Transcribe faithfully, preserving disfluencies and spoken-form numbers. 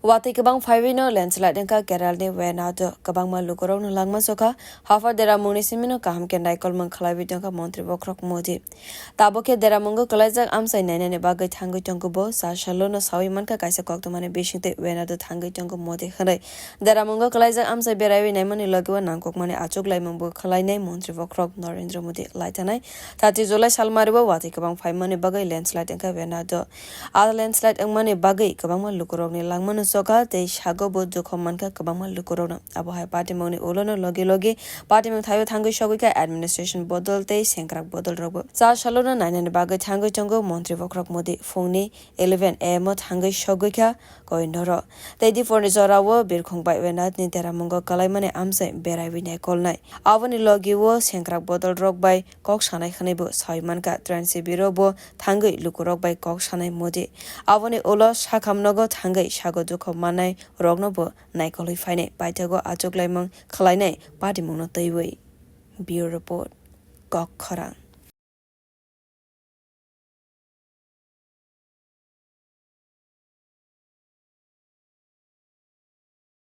Watwi kwbang phaiwi no landslide wngkha Kerala ni Wayanad o, kwbangma lukurok no langma sokha. Haphar deramung ni simi no kaham khe naikolmung khlaiwi tongkha Montri Bokhorok Modi. Tabuk khe deramungo kwlaijak amchai nainani bagwi thangwi tongo bo, cha salo no sawi mankha kaisa koktwmani bisingtwi Wayanad o thangwi tongo Modi hwnwi. Deramungo kwlaijak amchai beraiwi naimani logi o nangkukmani achuklaimung bo khlainai Montri Bokhorok Narendra Modi. Laitanai thirty July salmari o watwi kwbang phaimani bagwi landslide wngkha Wayanad o. A landslide wngmani bagwi kwbangma lukurokni langmano chokha tei sago bo dukho mankha kwbangma lukurokno. Abo hai patimungni ulono logi logi patimung thaio thangwi sogwi kha administration bodol tei sengkrak bodol rokbo. Cha salono nainani bagwi thangwi tongo Montri Bokhorok Modi. Phungni eleven A M o thangwi sogwi kha Kohinoor o. Tei diphorni jorao birkhong bai Wayanad ni deramungo kwlaimani amchai beraiwi naikolnai. Aboni logi o sengkrak bodol rok bai kok sanai hwnwi bo sawi mankha. Train sibiro bo thangwi lukurok bai kok sanai Modi. Aboni ulo sakham nogo thangwi sago dukho mannai rokno bo naikolwi phainai, paithago achuklaimung khlainai patimungno twiwi. Bureau Report, Kok Khorang.